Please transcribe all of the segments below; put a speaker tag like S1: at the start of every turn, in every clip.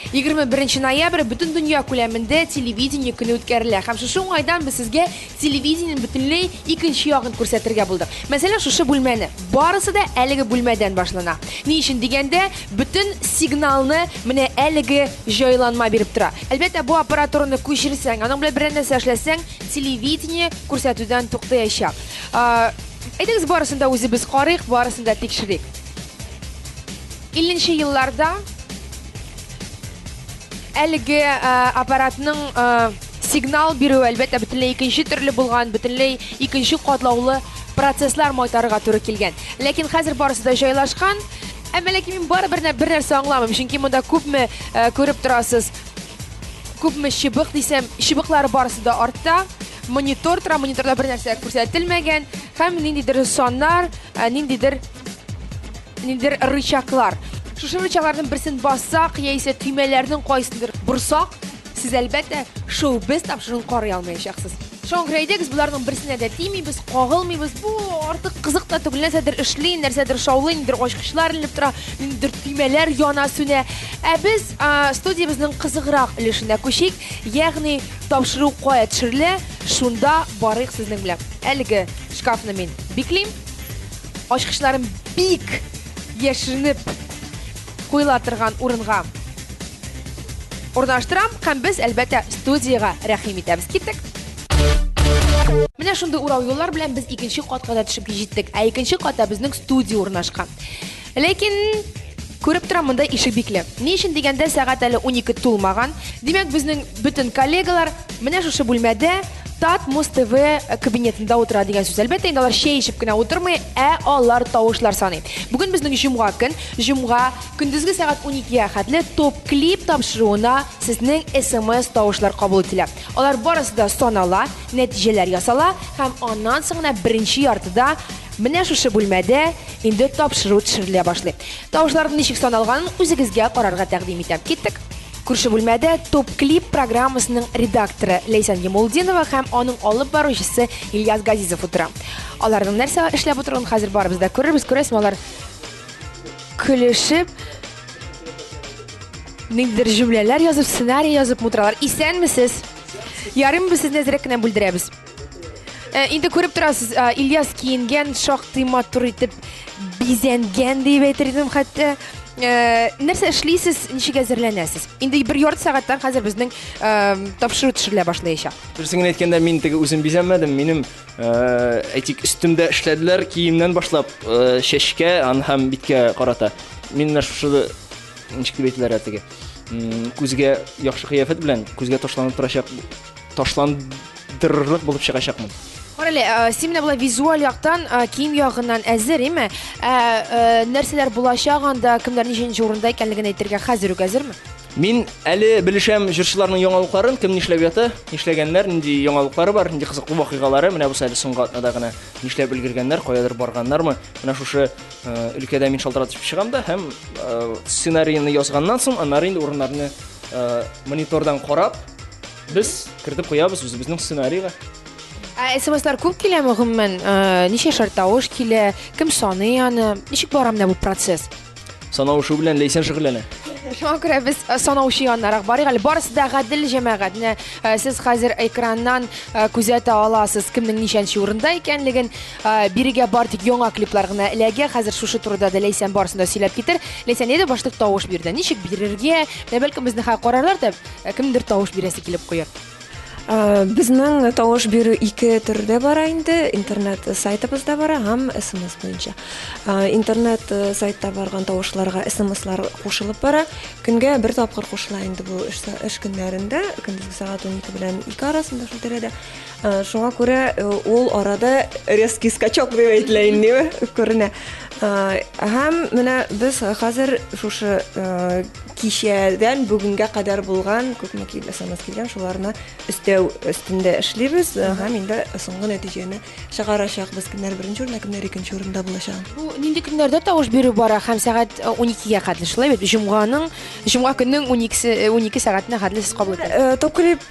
S1: 21 ноябрь бөтен дөнья күләмендә телевидение көне үткәрелә. Һәм шушы уңайдан без сезгә телевидениенең бөтенләй икенче ягын күрсәтергә булдык. Мәсәлән, шушы бүлмәне. Барысы да әлеге бүлмәдән башлана. Ни өчен дигәндә, бөтен сигналны менә әлеге җайланма биреп тора. Әлбәттә, бу аппаратураны күчерсәң, аның белән берәр нәрсә эшләсәң, телевидение күрсәтүдән туктаячак. Әйдәгез, барысын да үзебез карыйк, барысын да тикшерик. 50 нче елларда әлеге аппаратның сигнал бирүе, әлбәттә, бөтенләй икенче төрле булган, бөтенләй икенче катлаулы процесслар майтарырга туры килгән. Ләкин хәзер барысы да җайлашкан. Әмма ләкин мин барыбер бер нәрсә аңламыйм, чөнки монда күпме күреп торасыз, күпме чыбык дисәм, чыбыклары барысы да артта. Монитор тора, мониторда бер нәрсә күрсәтелмәгән һәм ниндидер саннар, ниндидер ниндидер рычаглар. Шушы рычагларның берсен бассак, яисә төймәләрнең кайсындыр борсак, сез әлбәттә шоу-без тапшыруын карый алмаячаксыз. Шуңа күрә әйдәгез, боларның берсенә дә тимибез, кагылмыйбыз. Бу артык кызык та түгел. Нәрсәдер эшли, нәрсәдер шаулый, ниндидер ачкычлар эленеп тора, ниндидер төймәләр яна, сүнә. Ә без студиябезнең кызыграк өлешенә күчик, ягъни тапшыру кая төшерелә, шунда барыйк сезнең белән. Әлеге шкафны мин биклим. Ачкычларым бик яшеренеп куела торган урынга урнаштырам һәм без, әлбәттә, студиягә рәхим итәбез. Киттек! Менә шундый урау юллар белән без икенче катка да төшеп җиттек. Ә икенче катта безнең студия урнашкан. Ләкин күреп торам, монда ишек бикле. Ни өчен дигәндә, сәгать әле 12 тулмаган. Димәк, безнең бөтен коллегалар менә шушы бүлмәдә Тат Муз ТВ кабинетында утыра дигән сүз. Әлбәттә, инде алар чәй эчеп кенә утырмый, ә алар тавышлар саный. Бүген безнең җомга көн. Җомга көндезге сәгать 12-гә хәтле Топ-клип тапшыруына сезнең SMS тавышлар кабул ителә. Алар барысы да санала, нәтиҗәләр ясала һәм аннан соң гына беренче яртыда менә шушы бүлмәдә инде тапшыру төшерелә башлый. Тавышларның ничек саналганын үзегезгә карарга тәкъдим итәм. Киттек! Күрше бүлмәдә Топ-клип программасының редакторы Ләйсән Ямулдинова һәм аның алып баручысы Ильяс Газизов утыра. Аларның нәрсә эшләп утыруын хәзер барыбыз да күрербез. Күрәсезме, алар көлешеп, ниндидер җөмләләр язып, сценарий язып утыралар. Исәнмесез! Ярыймы, без сезне әзрәк кенә бүлдерәбез. Э, инде күреп торасыз, э, Ильяс киенгән, шактый матур итеп бизәнгән дип әйтер идем хәтта. Э, нәрсә эшлисез, ничек әзерләнәсез? Инде бер ярты сәгатьтән хәзер безнең тапшыру төшерелә башлаячак.
S2: Дөресен генә әйткәндә, мин теге үзем бизәнмәдем, минем әйтик, өстемдә эшләделәр, киемнән башлап чәчкә һәм биткә карата. Мин менә шушы ничек дип әйтеләр теге күзгә яхшы кыяфәт белән күзгә ташланып торачак ташландырырлык булып чыгачакмын.
S1: Кара әле, син менә болай визуаль яктан, кием ягыннан әзер, име? Ә нәрсәләр булачак анда, кемнәр ничәнче урында икәнлеген әйтергә хәзер үк әзерме?
S2: Мин әле белешәм җырчыларның яңалыкларын, кем нишләп ята, нишләгәннәр, нинди яңалыклары бар, нинди кызыклы вакыйгалары, менә бусы әле соңгы атнада гына нишләп өлгергәннәр, каядыр барганнармы. Менә шушы өлкәдә мин шалтыратып чыгам да һәм сценарийны язганнан соң, аннары инде урыннарны монитордан карап, без кертеп куябыз үзебезнең сценарийга.
S1: Ә смслар күп киләме гомумән? Ничә тавыш килә? Кем саный аны? Ничек бара менә бу процесс?
S2: Санау эше белән Ләйсән шөгыльләнә.
S1: Шуңа күрә без э, санаучы яннарак барыйк әле. Барысы да гадел җәмәгать. Менә э, сез хәзер экраннан э, күзәтә аласыз кемнең ничәнче урында икәнлеген. Бирегә бар тик яңа клиплар гына эләгә. Хәзер шушы турыда да Ләйсән барысын да сөйләп китер. Ләйсән, әйдә башлык тавыш бирде. Ничек бирергә? Менә бәлкем безне хәзер карарлар да, кемдер тавыш бирәсе килеп куяр.
S3: Безнең тавыш бирү ике төрдә бара инде. Интернет сайтыбызда бара һәм СМС буенча. Интернет сайтта барган тавышларга СМСлар кушылып бара. Көнгә бер тапкыр кушыла инде бу эш, эш көннәрендә, көндезге сәгать 12 белән 2 арасында шул тирәдә. Шуңа күрә ул арада резкий скачок дип әйтелә инде, күренә. Һәм менә без хәзер шушы Кичәдән бүгенгә кадәр булган күпме смс килгән, шуларны өстәү өстендә эшлибез һәм инде соңгы нәтиҗәне чыгарачакбыз. Кемнәр беренче урында, кемнәр икенче урында булачагын.
S1: Бу нинди көннәрдә тавыш бирү бара һәм сәгать 12-гә хәтле, шулай бит? Җомганың, җомга көннең 12-се, 12 сәгатенә хәтле сез кабул итәсез.
S3: Топ-клип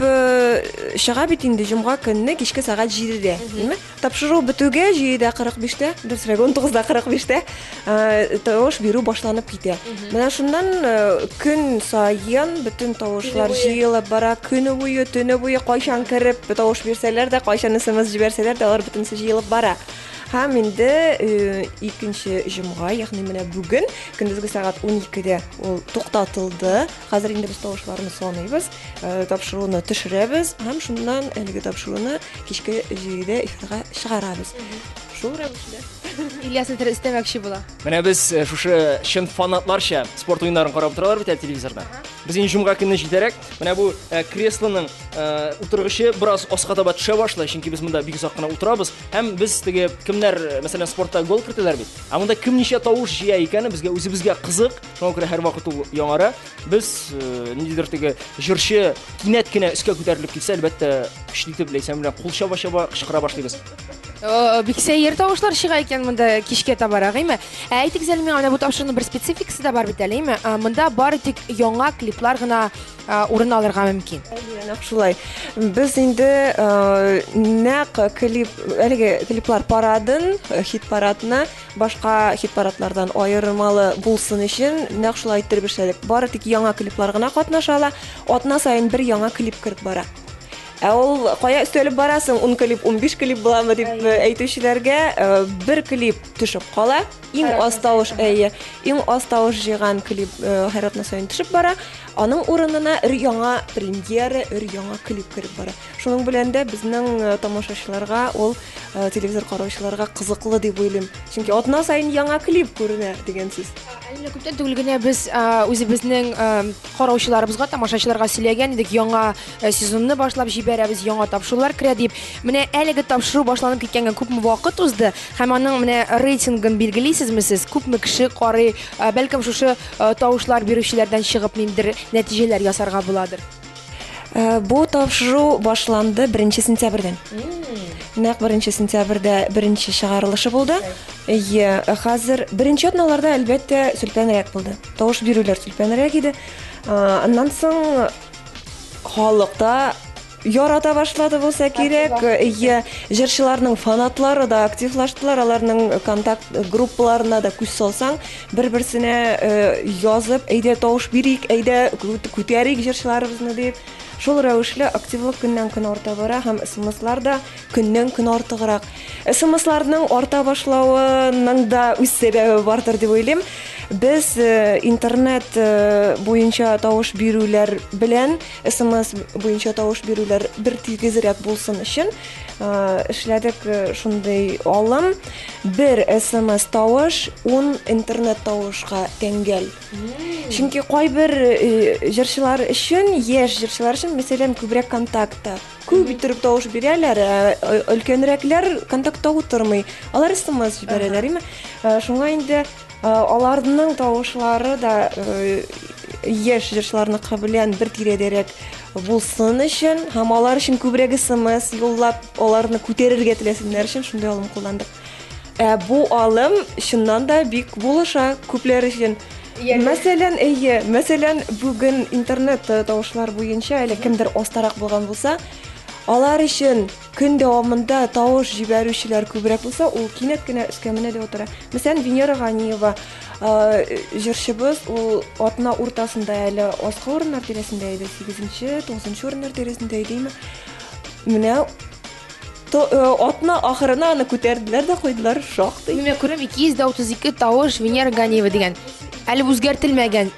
S3: чыга бит инде җомга көнне кичке сәгать 7-дә, димме? Тапшыру бетүгә 7:45-тә, дөресрәге 19:45-тә. 12дә тавыш бирү башланып китә. Менә шуннан көн саен бөтен тавышлар җыелып бара, көне буе, төне буе кайчан кереп тавыш бирсәләр дә, кайчан смс җибәрсәләр дә, алар бөтенесе җыелып бара. Һәм инде икенче җомга, ягъни менә бүген көндезге сәгать 12дә ул туктатылды. Хәзер инде без тавышларны саныйбыз, тапшыруны төшерәбез һәм шуннан әлеге тапшыруны кичке 7дә эфирга чыгарабыз. Шул рәвешле.
S1: Ильяс нидер өстәмәкче була.
S2: Менә без шушы чын фанатларча спорт уеннарын карап утыралар бит әле телевизорда. Без инде җомга көнне җитәрәк, менә бу креслоның утыргычы бераз аска таба төшә башлый, чөнки без монда бик озак кына утырабыз. Һәм без теге кемнәр, мәсәлән, спортта гол кертәләр бит. Ә монда кем ничә тавыш җыя икәне безгә үзебезгә кызык. Шуңа күрә һәрвакыт ул яңара. Без ниндидер теге җырчы кинәт кенә өскә күтәрелеп китсә, әлбәттә, көчле итеп Ләйсән белән кул чаба-чаба кычкыра башлыйбыз.
S1: Бик сәер тавышлар чыга икән монда кичкә табарак, әйме? Ә әйтегез әле миңа, менә бу тапшыруның бер спецификасы да бар бит әле, әйме? Монда бары тик яңа клиплар гына урын алырга мөмкин.
S3: Әйе, нәкъ шулай. Без инде нәкъ клип, әлеге клиплар парадын, хит парадны башка хит парадлардан аермалы булсын өчен нәкъ шулай иттереп эшләдек. Бары тик яңа клиплар гына катнаша ала. Атна саен бер яңа клип кереп бара. Ә ул кая өстәлеп барасың, 10 клип, 15 клип буламы дип әйтүчеләргә бер клип төшеп кала. Иң аз тавыш, әйе, иң аз тавыш җыйган клип һәр атна саен төшеп бара. Аның урынына өр яңа премьера, өр яңа клип кереп бара. Шуның белән дә безнең тамашачыларга ул телевизор караучыларга кызыклы дип уйлыйм. Чөнки атна саен яңа клип күренә дигән сүз.
S1: Әле күптән түгел генә без үзебезнең караучыларыбызга, тамашачыларга сөйләгән идек, яңа сезонны башлап җибәрәбез, яңа тапшырулар керә дип. Менә әлеге тапшыру башланып киткәнгә күпме вакыт узды һәм аның менә рейтингын билгелисезме сез? Күпме кеше карый? Бәлкем шушы тавышлар бирүчеләрдән чыгып ниндидер нәтиҗәләр ясарга буладыр?
S3: Бу тапшыру башланды 1 сентябрьдән. Нәкъ 1 сентябрьдә беренче чыгарылышы булды. Әйе, хәзер беренче атналарда әлбәттә сүлпәнрәк булды. Тавыш бирүләр сүлпәнрәк иде. Аннан соң халык та ярата башлады булса кирәк. Әйе, җырчыларның фанатлары да активлаштылар, аларның контакт группаларына да күз салсаң, бер-берсенә язып, әйдә тавыш бирик, әйдә күтәрик җырчыларыбызны дип. Шул рәвешле активлык көннән-көн арта бара һәм СМСлар да көннән-көн артыграк. СМСларның арта башлавының да үз сәбәбе бардыр дип уйлыйм. Без интернет буенча тавыш бирүләр белән СМС буенча тавыш бирүләр бер тигезрәк булсын өчен эшләдек шундый алым. Бер СМС тавыш 10 интернет тавышка тәңгәл. Чөнки кайбер җырчылар өчен, яшь җырчылар өчен, мәсәлән, күбрәк контактта. Күп иттереп тавыш бирәләр, өлкәнрәкләр контактта утырмый. Алар СМС җибәрәләр, име? Шуңа инде аларның тавышлары да яшь җырчыларныкы белән бер тирәдәрәк булсын өчен һәм алар өчен күбрәк СМС юллап, аларны күтәрергә теләсеннәр өчен шундый алым кулландык. Ә бу алым чыннан да бик булыша күпләр өчен. Мәсәлән, әйе, мәсәлән, бүген интернет тавышлар буенча әле кемдер остарак булган булса, алар өчен көн дәвамында тавыш җибәрүчеләр күбрәк булса, ул кинәт кенә өскә менә дә утыра. Мәсәлән, Венера Ганиева җырчыбыз, ул атна уртасында әле аскы урыннар тирәсендә иде, 8-нче, 9-нчы урыннар тирәсендә иде. Менә атна ахырына аны күтәрделәр дә куйдылар шактый.
S1: Мин күрәм 232 тавыш Венера Ганиева дигән. Әле үзгәртелмәгән.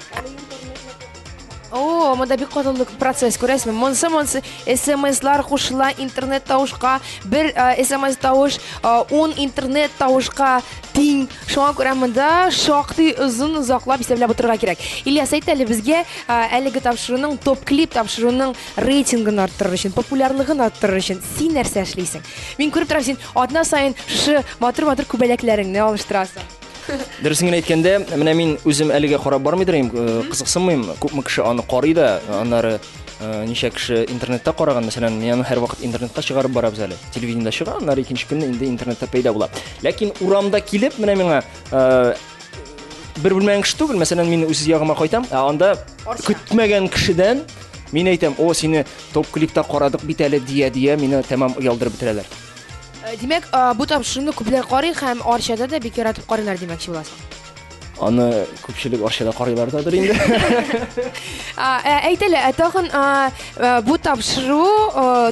S1: О, монда бик катлаулы процесс, күрәсезме? Монсы СМСлар кушыла интернет тавышка, бер СМС тавыш 10 интернет тавышка тиң. Шуңа күрә монда шактый озын озаклап исәпләп утырырга кирәк. Ильяс, әйт әле безгә әлеге тапшыруның топ-клип тапшыруның рейтингын арттырыр өчен, популярлыгын арттырыр өчен син нәрсә эшлисең? Мин күреп торам, син атна саен шушы матур-матур күбәләкләреңне алыштырасың.
S2: Дөресен генә әйткәндә, менә мин үзем әлегә карап бармыйдыр идем, кызыксынмыйм, күпме кеше аны карый да, аннары ничә кеше интернетта караган, мәсәлән, мин аны һәрвакыт интернетка чыгарып барабыз әле. Телевидениедә чыга, аннары икенче көнне инде интернетта пәйда була. Ләкин урамда килеп, менә миңа бер белмәгән кеше түгел, мәсәлән, мин үз ягыма кайтам, ә анда көтмәгән кешедән мин әйтәм, о, сине топ-клипта карадык бит әле, дия-дия, мине тәмам оялдырып бетерәләр.
S1: Димәк, бу тапшыруны күпләр карый һәм Арчада да бик яратып карыйлар димәкче буласың.
S2: Аны күпчелек Арчада карыйлар дадыр инде.
S1: Әйт әле, ә тагын бу тапшыру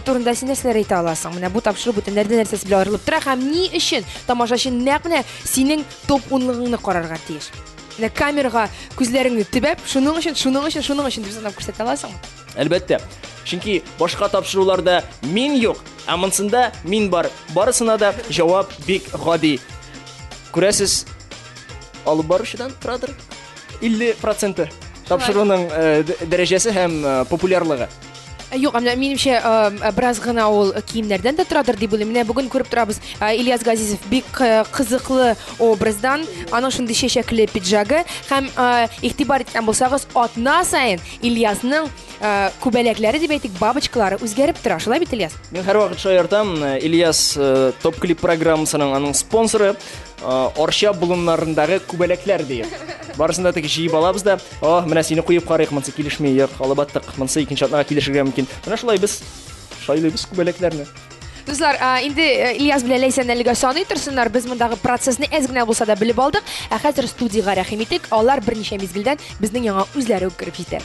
S1: турында син нәрсәләр әйтә аласың? Менә бу тапшыру бүтәннәрдән нәрсәсе белән аерылып тора һәм ни өчен тамашачы нәкъ менә синең топ унлыгыңны карарга тиеш? Менә камерага күзләреңне төбәп, шуның өчен, шуның өчен, шуның өчен дип санап күрсәтә аласыңмы?
S2: Әлбәттә. Чөнки башка тапшыруларда мин юк, ә монсында мин бар. Барысына да җавап бик гади. Күрәсез, алып баручыдан торадыр 50 проценты тапшыруның дәрәҗәсе һәм популярлыгы.
S1: Юк, менә минемчә, бераз гына ул киемнәрдән дә торадыр дип уйлыйм. Менә бүген күреп торабыз, Ильяс Газизов бик кызыклы образдан, аның шундый чәчәкле пиджагы һәм игътибар иткән булсагыз, атна саен Ильясның күбәләкләре дип әйтик, бабочкалары үзгәреп тора. Шулай бит, Ильяс?
S2: Мин һәрвакыт шаяртам, Ильяс топ-клип программасының аның спонсоры. Арча болыннарындагы күбәләкләр диеп. Барысын да теге җыеп алабыз да, о, менә сине куеп карыйк, монысы килешми, юк, алып аттык, монысы икенче атнага килешергә мөмкин. Менә шулай без шайлыйбыз күбәләкләрне.
S1: Дуслар, инде Ильяс белән Ләйсән әлегә саный торсыннар, без мондагы процессны әз генә булса да белеп алдык. Ә хәзер студиягә рәхим итик, алар берничә мизгелдән безнең яңа үзләре үк кереп җитә.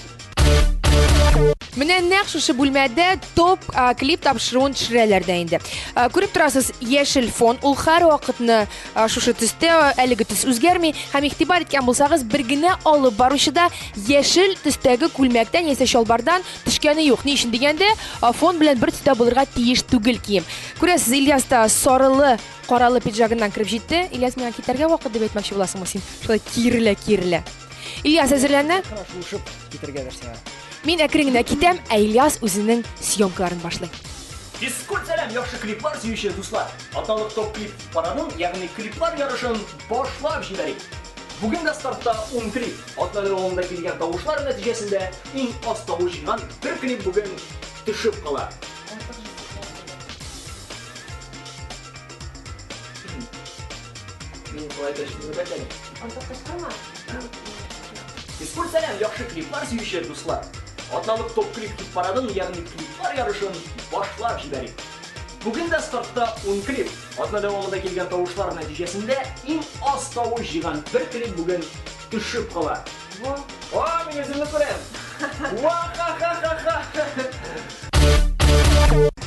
S1: Менә нәкъ шушы бүлмәдә топ клип тапшыруын төшерәләр дә инде. Күреп торасыз, яшел фон, ул һәрвакытны шушы төстә, әлеге төс үзгәрми. Һәм игътибар иткән булсагыз, бер генә алып баручы да яшел төстәге күлмәктән яисә чалбардан төшкәне юк. Ни өчен дигәндә, фон белән бер төстә булырга тиеш түгел кием. Күрәсез, Ильяс та сарылы, каралы пиджагыннан кереп җитте. Ильяс, миңа китәргә вакыт дип әйтмәкче буласыңмы син? Шулай киерелә-киерелә. Ильяс әзерләнә.
S2: Шуышып китергәдер сиңа.
S1: Мин әкрен генә китәм, ә Ильяс үзенең съемкаларын башлый.
S2: Физкульт сәлам, яхшы клиплар сөюче дуслар. Атналык топ клип парадын, ягъни клиплар ярышын башлап җибәрик. Бүген дә стартта 10 клип. Атна дәвамында килгән тавышлар нәтиҗәсендә иң аз тавыш җыйган бер клип бүген төшеп кала. Мин шулай тәшкил.
S3: Артык кычкырма.
S2: Физкульт сәлам, яхшы клиплар сөюче дуслар. Атналык топ клип хит парадын, ягъни клиплар ярышын башлап җибәрик. Бүген дә стартта 10 клип. Атна дәвамында килгән тавышлар нәтиҗәсендә иң аз тавыш җыйган бер клип бүген төшеп кала. О, мин үземне күрәм. Ва-ха-ха-ха-ха.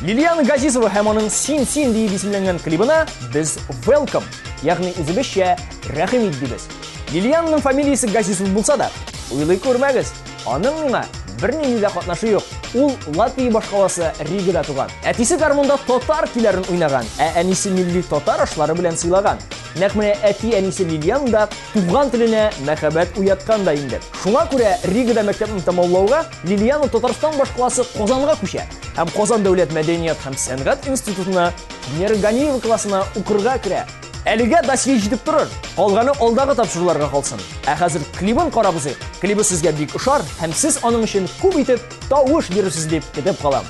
S2: Лилиана Газизова һәм аның Син Син диеп исемләнгән клибына без welcome, ягъни үзебезчә рәхим ит дибез. Лилиананың фамилиясе Газизов булса да, уйлый күрмәгез, аның миңа бернинди дә катнашы юк. Ул Латвия башкаласы Ригада туган. Әтисе гармунда татар көйләрен уйнаган, ә әнисе милли татар ашлары белән сыйлаган. Нәкъ менә әти-әнисе Лилиана да туган теленә мәхәббәт уяткан да инде. Шуңа күрә Ригада мәктәпне тәмамлауга Лилиана Татарстан башкаласы Казанга күчә һәм Казан дәүләт мәдәният һәм сәнгать институтына Венера Ганиева классына укырга керә. Әлегә досье җитеп торыр, калганы алдагы тапшыруларга калсын. Ә хәзер клибын карап узыйк. Клибы сезгә бик ошар һәм сез аның өчен күп итеп тавыш бирерсез дип көтеп калам.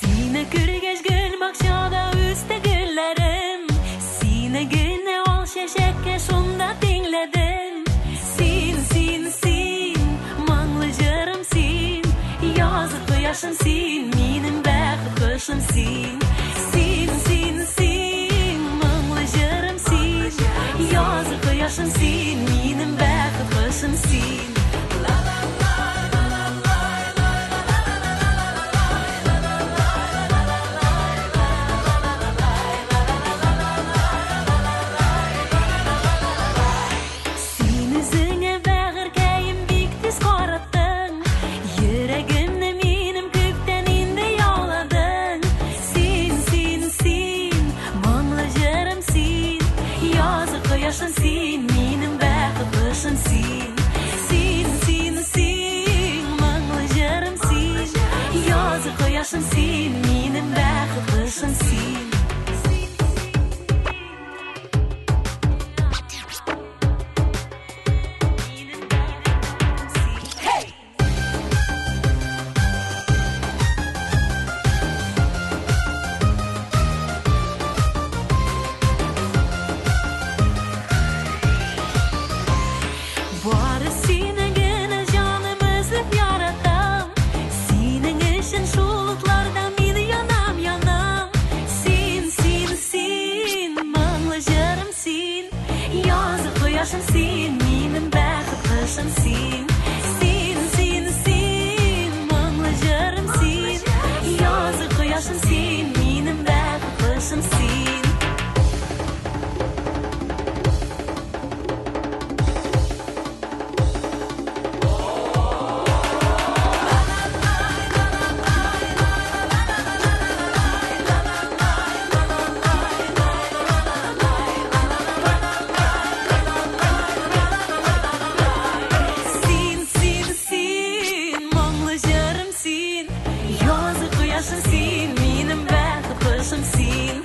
S4: Сине күргәч гөл бакчада үсте гөлләрем. Сине генә ал чәчәккә шунда тиңләдем. Син, син, син, моңлы җырым син. Язгы кояшым син, минем бәхет кошым син. Син, син, син, моңлы җырым син. Язгы кояшым син, минем бәхет кошым син. кояшым син, минем бәхет кошым син. Бары сине генә җаным өзеп яратам, Синең өчен шул утларда мин янам, янам. Син, син, син, моңлы җырым син, Язгы кояшым син, минем бәхет кошым син. Син, син, син, моңлы җырым син, Язгы кояшым син, минем бәхет кошым син. Син, син, син, моңлы җырым син, Язгы кояшым син, минем бәхет кошым син.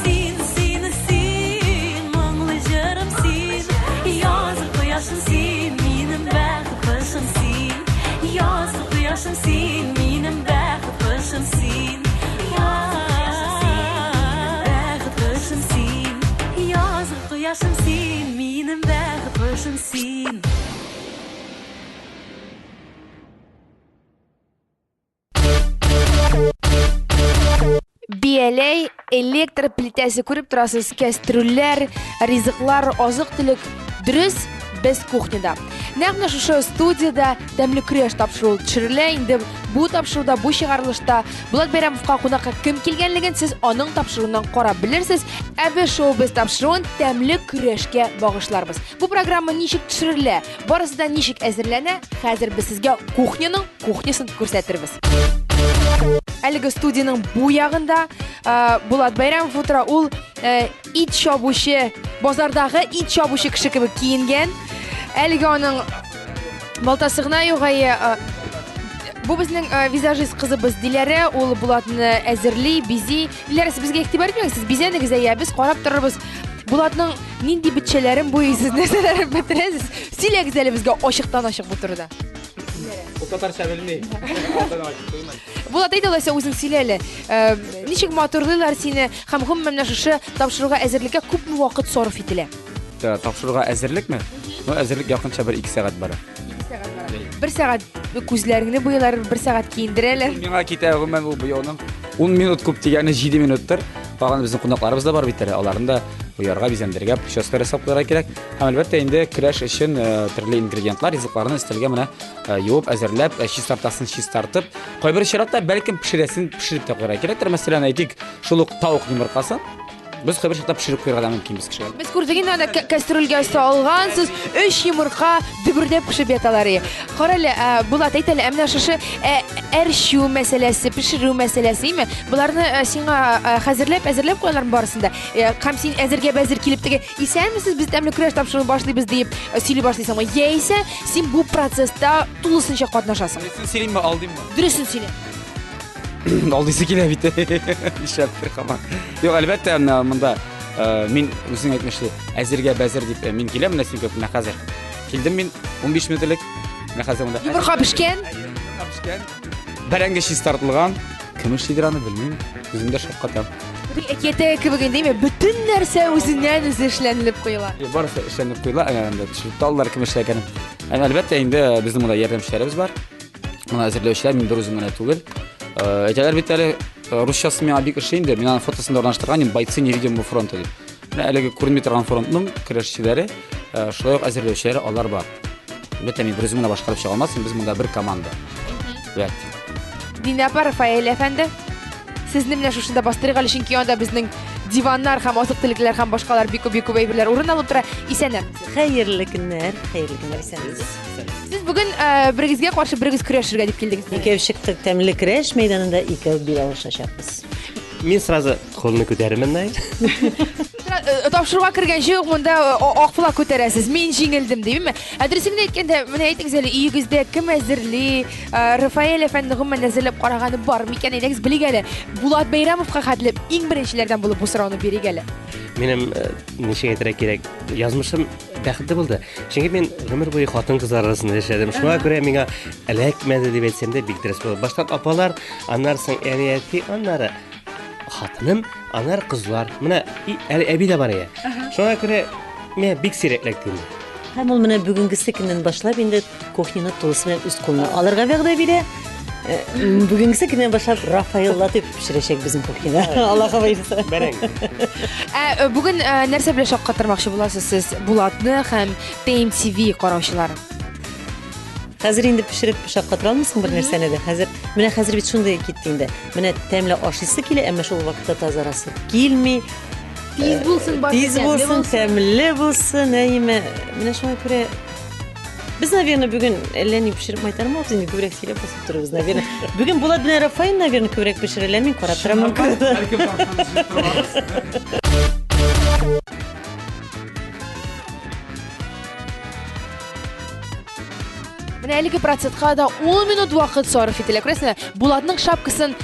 S4: Син, син, син, моңлы җырым син, Язгы кояшым син, минем бәхет кошым син. Язгы кояшым син, минем бәхет кошым син. Бәхет кошым син, Язгы кояшым син, минем бәхет кошым син.
S1: Бияләй, электр плитәсе күреп торасыз, кәстрүлләр, ризыклар, азык-төлек. Дөрес, без кухняда. Нәкъ менә шушы студиядә тәмле көрәш тапшыруы төшерелә. Инде бу тапшыруда, бу чыгарылышта Булат Бәйрәмовка кунакка кем килгәнлеген сез аның тапшыруыннан карап белерсез. Ә без шоу-без тапшыруын тәмле көрәшкә багышларбыз. Бу программа ничек төшерелә, барысы да ничек әзерләнә, хәзер без сезгә кухняның кухнясын күрсәтербез. Әлеге студиянең бу ягында Булат Бәйрәмов утыра. Ул ит чабучы, базардагы ит чабучы кеше кебек киенгән. Әлеге аның балтасы гына юк, әйе. Бу безнең визажист кызыбыз Диләрә, ул Булатны әзерли, бизи. Диләрә, сез безгә игътибар итмәгез, сез бизәнегез, әйе, без карап торырбыз. Булатның нинди бетчәләрен буйыйсыз, нәрсәләрен бетерәсез? Сөйләгез әле безгә ачыктан-ачык бу турыда.
S5: Ул татарча белми.
S1: Булат, әйдә алайса үзең сөйлә әле. Ничек матурлыйлар сине һәм гомумән менә шушы тапшыруга әзерлеккә күпме вакыт сарыф ителә?
S5: Тапшыруга әзерлекме? Ну, әзерлек якынча бер 2 сәгать бара.
S1: 2 сәгать бара. Бер сәгать күзләреңне буялар, бер сәгать киендерәләр.
S5: Миңа китә гомумән ул буяуның 10 минут күп дигәне 7 минуттыр. Калган безнең кунакларыбыз да бар бит әле. Аларны да буярга, бизәндерергә, прическа ясап куярга кирәк. Һәм әлбәттә инде көрәш өчен төрле ингредиентлар, ризыкларны өстәлгә менә юып, әзерләп, чистартасын чистартып, кайбер очракта бәлкем пешерәсен пешереп тә куярга кирәктер. Мәсәлән, әйтик, шул ук тавык йомыркасын без кайбер чакта пешереп куярга да мөмкинбез кешегә.
S1: Без күрдек инде анда кәстрүлгә салгансыз, 3 йомырка дөбердәп пешеп яталар. Кара әле, Булат, әйт әле, ә менә шушы әрчү мәсьәләсе, пешерү мәсьәләсе, име? Боларны сиңа хәзерләп, әзерләп куялармы барысын да? Һәм син әзергә бәзер килеп теге, исәнмесез, без тәмле көрәш тапшыруын башлыйбыз диеп сөйли башлыйсыңмы? Яисә син бу процесста тулысынча катнашасың?
S5: Дөресен сөйлимме, алдыйммы?
S1: Дөресен сөйлә.
S5: Алдыйсы килә бит. Нишләптер һаман. Юк, әлбәттә, менә монда мин үзең әйтмешли, әзергә бәзер дип мин киләм, менә син күп, менә хәзер. Килдем мин 15 минут элек. Менә хәзер монда.
S1: Йомырка пешкән.
S5: Йомырка пешкән. Бәрәңге чистартылган. Кем эшлидер аны белмим. Үзем дә шаккатам.
S1: Бөтен әкияттәге кебек инде, әйме? Бөтен нәрсә үзеннән үзе эшләнелеп куела.
S5: Юк, барысы эшләнеп куела, әнә анда төшереп тә алдылар кем эшләгәнен. Әнә, әлбәттә, инде безнең монда ярдәмчеләребез бар. Моны әзерләүчеләр мин бер үзем генә түгел. Әйтәләр бит әле, русчасы миңа бик ошый инде. Мин аның фотосын да урнаштырган идем, бойцы невидимого фронта дип. Менә әлеге күренми торган фронтның көрәшчеләре, шулай ук әзерләүчеләре алар бар. Әлбәттә, мин бер үзем генә башкарып чыга алмасын, без монда бер команда. Вәт.
S1: Динә апа, Рафаэль әфәнде, сезне менә шушында бастырыйк әле, чөнки анда безнең диваннар һәм азык-төлекләр һәм башкалар бик күп, бик күп әйберләр урын алып тора. Исәннәрмесез?
S6: Хәерле көннәр, хәерле көннәр, исәнмесез.
S1: Сез бүген берегезгә каршы берегез көрәшергә дип килдегез.
S6: Икәү чыктык тәмле көрәш мәйданында, икәү бил алышачакбыз.
S7: Мин сразу кулны күтәрермен, Наиль.
S1: Э, тапшыруга кергәнче үк монда э, ак флаг күтәрәсез. Мин җиңелдем димме? Ә дөресен генә әйткәндә, менә әйтегез әле, өегездә кем әзерли? Э, Рафаэль әфәнде гомумән әзерләп караганы бар микән? Әйдәгез белик әле. Булат Бәйрәмовка хәтле иң беренчеләрдән булып бу сорауны бирик әле.
S7: Минем ничек әйтергә кирәк, язмышым бәхетле булды. Чөнки мин гомер буе хатын-кызлар арасында яшәдем. Шуңа күрә миңа эләкмәде дип әйтсәм дә бик дөрес булыр. Баштан апалар, аннары соң әни, әти, аннары хатыным, аннары кызлар. Менә әле әби дә бар я. Шуңа күрә миңа бик сирәк эләкте инде.
S6: Һәм ул менә бүгенгесе көннән башлап инде кухняны тулысы белән үз кулына алырга вәгъдә бирә. Э, бүгенгесе көннән башлап Рафаэл Латыйпов пешерәчәк безнең кухняда. Аллаһка боерса.
S7: Бәрәңге.
S1: Ә э, бүген э, нәрсә белән шаккатырмакчы буласыз сез Булатны һәм TMTV караучыларын?
S6: Хәзер инде пешереп шаккатыра алмыйсың бер нәрсәне дә. Хәзер менә хәзер бит шундый китте инде. Менә тәмле ашыйсы килә, әмма шул вакытта тазарасы килми.
S1: Тиз булсын, бары
S6: Тиз
S1: тәмле
S6: булсын, тәмле булсын, әйеме. Менә шуңа күрә без, наверное, бүген әллә ни пешереп майтармабыз инде, күбрәк сөйләп басып торырбыз, наверное. Бүген Булат белән Рафаэль, наверное, күбрәк пешерәләр, мин карап торам.
S1: Менә әлеге процесска да 10 минут вакыт сарыф ителә. Күрәсеңме, Булатның шапкасын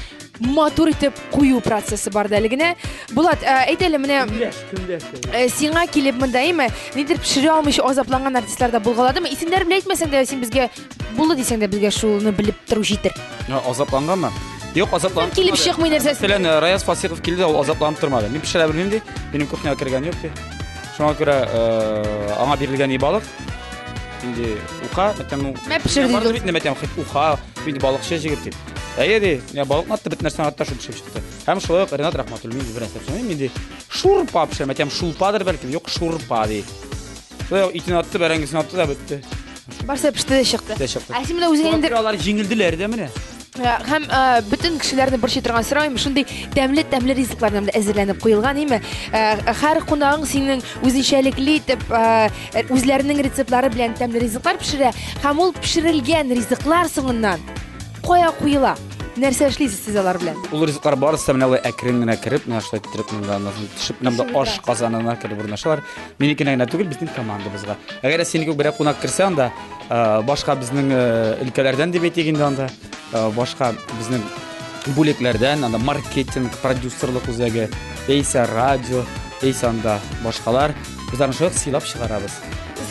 S1: матур итеп кую процессы барды әле генә. Булат, э, әйт әле менә э, сиңа килеп монда, әйме, нидер пешерә алмыйча азапланган артистлар да булгаладымы? Исемнәрен белә әйтмәсәң дә, син безгә булды дисәң дә безгә шуны белеп тору җитер.
S5: Азапланганмы? Юк, азапланып
S1: Килеп чыкмый нәрсәсе.
S5: Мәсәлән, э, Раяз Фасихов килде, ул азапланып тормады. Мин пешерә белмим ди, минем кухняга кергән юк ди. Шуңа күрә э, аңа бирелгән и балык инде уха, мәтәм, ну,
S1: Мә пешер
S5: барды
S1: диде.
S5: бит, мәтәм, хит уха, инде балыкчы җегет дип. Әйе ди, я балыкны атты, бөтен нәрсәне атты, шул пешеп чыкты. Һәм шулай ук Ренат Рахматуллин мин бер нәрсә пешермим, инде шурпа пешерәм, мәтәм, шулпадыр бәлкем, юк, шурпа ди. Шулай ук итен атты, бәрәңгесен атты да бетте.
S1: Барсы пеште дә чыкты.
S5: Дә чыкты.
S1: Ә син менә үзеңә
S5: Шуңа
S1: инде
S5: күрә алар җиңелделәр дә менә.
S1: Э, һәм э, бөтен кешеләрне борчый торган сорау инде шундый тәмле-тәмле ризыклар менә әзерләнеп куелган, име? Э, һәр кунагың синең үзенчәлекле итеп үзләренең рецептлары белән тәмле ризыклар пешерә һәм ул пешерелгән ризыклар соңыннан кая куела? Нәрсә эшлисез сез алар белән?
S5: Ул ризыклар барысы да менә алай әкрен генә кереп, менә шулай иттереп монда аннан соң төшеп, менә монда аш казанына кереп урнашалар. Минекенә генә түгел, безнең командабызга. Әгәр дә синеке берәр кунак керсә анда, Э, башка безнең э, өлкәләрдән дип әйтик инде анда э, башка безнең бүлекләрдән анда маркетинг продюсерлык үзәге яисә радио яисә анда башкалар без аны шулай сыйлап чыгарабыз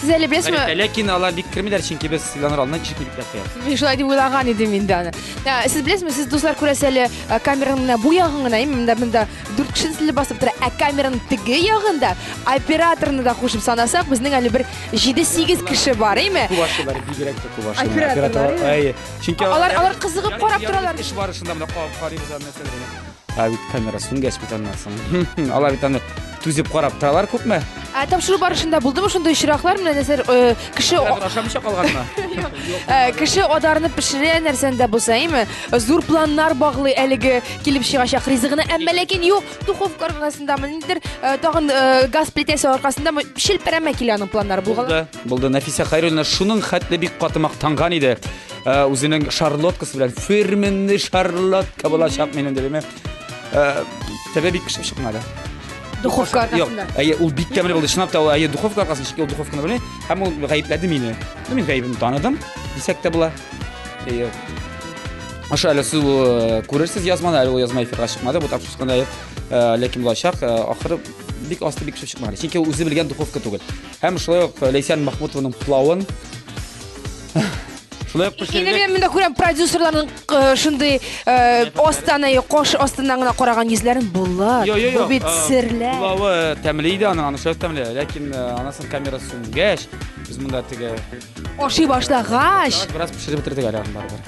S1: сез әле беләсезме
S5: ләкин алар бик кермиләр чөнки без сыйланыр алдыннан ишекне бикләп куябыз
S1: мин шулай дип уйлаган идем инде аны сез беләсезме сез дуслар күрәсез әле камераның менә бу ягын гына монда монда дүрт кеше тезелеп басып тора ә камераның теге ягында операторны да кушып санасак безнең әле бер 7-8 кеше бар, әйме?
S5: Күп ашыйлар, бигрәк тә күп ашыйлар.
S1: Операторлар,
S5: Әйе. Чөнки
S1: алар алар кызыгып карап торалар.
S5: Эш барышында менә карыйбыз аны нәрсәләрне. Ә бит камера сүнгәч бит аннан соң. Алар бит аны түзеп карап торалар күпме?
S1: Ә тапшыру барышында булдымы шундый очраклар? Менә нәрсә э, кеше
S5: ашамыйча калганмы?
S1: Э, кеше адарны пешерә нәрсәне дә булса, әйме? Зур планнар баглый әлеге килеп чыгачак ризыгына, әмма ләкин юк, духовка аркасындамы, ниндидер э, тагын э, газ плитәсе аркасындамы челпәрәмә килә аның планнары булган.
S5: Булды, булды. Нәфисә Хәйруллина шуның хәтле бик каты мактанган иде. Э, үзенең шарлоткасы белән фирменный шарлотка булачак минем дип. Тәбә бик пешеп чыкмады.
S1: Духовка аркасында.
S5: Юк, әйе, ул бик тәмле булды. Чынлап та ул әйе, духовка аркасында, чөнки ул духовканы белми. Һәм ул гаепләде мине. Ну, мин гаебемне таныдым, дисәк тә була. Әйе. Аша әле сез э, күрерсез язманы, әле ул язма эфирга чыкмады, бу тапшырганда э, ләкин булачак. Э, ахыры бик асты бик пешеп чыкмады. Чөнки ул үзе белгән духовка түгел. Һәм шулай ук Ләйсән Махмутованың плавын Шулай ук
S1: Инде мин монда күрәм продюсерларның шундый астан кош астыннан гына караган йөзләрен булат. Бу бит серләр.
S5: Пылавы тәмле иде аның, аны шулай тәмле. Ләкин анасын камера сүнгәч, без монда теге
S1: ашый башлагач,
S5: бераз пешереп бетердек әле аны барыбер.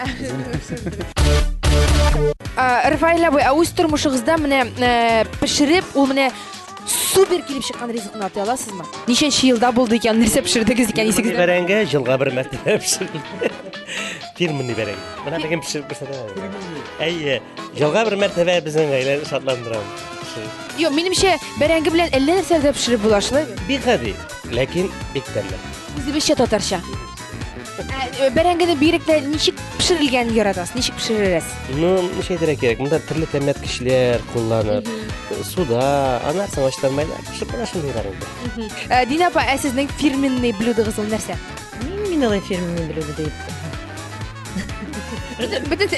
S1: Рафаэль абый, ә үз тормышыгызда менә пешереп, ул менә супер килеп чыккан ризыкны атый аласызмы? Ничәнче елда булды икән, нәрсә пешердегез икән исегездә?
S7: Бәрәңге елга бер мәртәбә пешерелде. Фирменный бәрәңге. Менә бүген пешереп күрсәтәм. Әйе, елга бер мәртәбә безнең гаиләне шатландырам.
S1: Юк, минемчә, бәрәңге белән әллә нәрсәләр дә пешереп була, шулай бит?
S7: Бик гади, ләкин бик тәмле.
S1: Үзебезчә татарча. Ә, бәрәңгене бигрәк тә ничек пешерелгәнен яратасыз? Ничек пешерәсез?
S7: Ну, ничә әйтергә кирәк, монда төрле тәмләткечләр кулланып, суда, аннан соң ачтан майда пешеп менә шундыйлар инде.
S1: Ә, Динә апа, ә сезнең фирменный блюдогыз ул нәрсә?
S6: Мин алай фирменный блюдо дип.
S1: Бөтен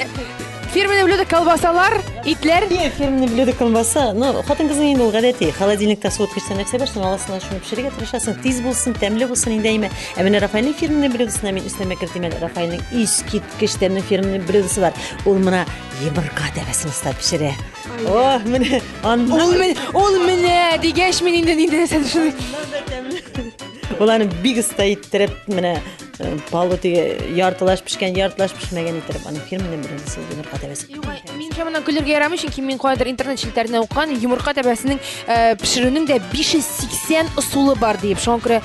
S1: фирменный блюдо колбасалар, итләр.
S6: Не, фирменный блюдо колбаса. Ну, хатын-кызның инде ул гадәти. Холодильникта суыткычта нәрсә бар, шуны аласың да шуны пешерергә тырышасың. Тиз булсын, тәмле булсын инде әйме. Ә менә Рафаэльнең фирменный блюдосына мин өстәмә кертим әле. Рафаэльнең искиткеч тәмле фирменный блюдосы бар. Ул менә йомырка тәбәсен оста пешерә. О, менә аннан
S1: Ул менә, ул менә дигәч мин инде нинди нәрсә төшендем.
S6: Ул аны бик оста иттереп, менә палу теге яртылаш пешкән, яртылаш пешмәгән иттереп, аның фирменный блюдосы йомырка тәбәсе.
S1: Минемчә, моннан көлергә ярамый, чөнки мин каядыр интернет челтәренә укыган йомырка тәбәсенең пешерүнең дә 580 ысулы бар диеп. Шуңа күрә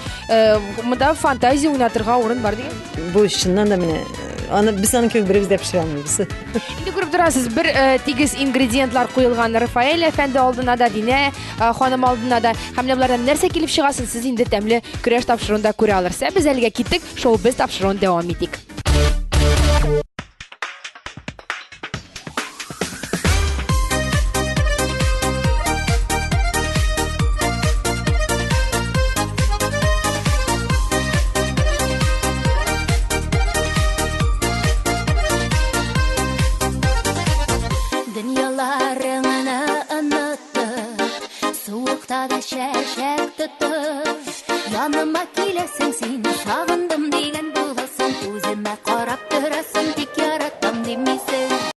S1: монда фантазия уйнатырга урын бар дигән.
S6: Бу чыннан да менә аны без аның кебек беребез дә пешерә алмыйбыз.
S1: Инде күреп торасыз, бер тигез ингредиентлар куелган Рафаэль әфәнде алдына да, Динә ханым алдына да. Һәм менә болардан нәрсә килеп чыгасын сез инде тәмле көрәш тапшыруында күрә алырсыз. Ә без әлегә киттек, шоу без тапшыруын дәвам итик.
S4: Дөньяларыңны онытып, суыкта да чәчәк тотып, яныма киләсең син, сагындым дигән.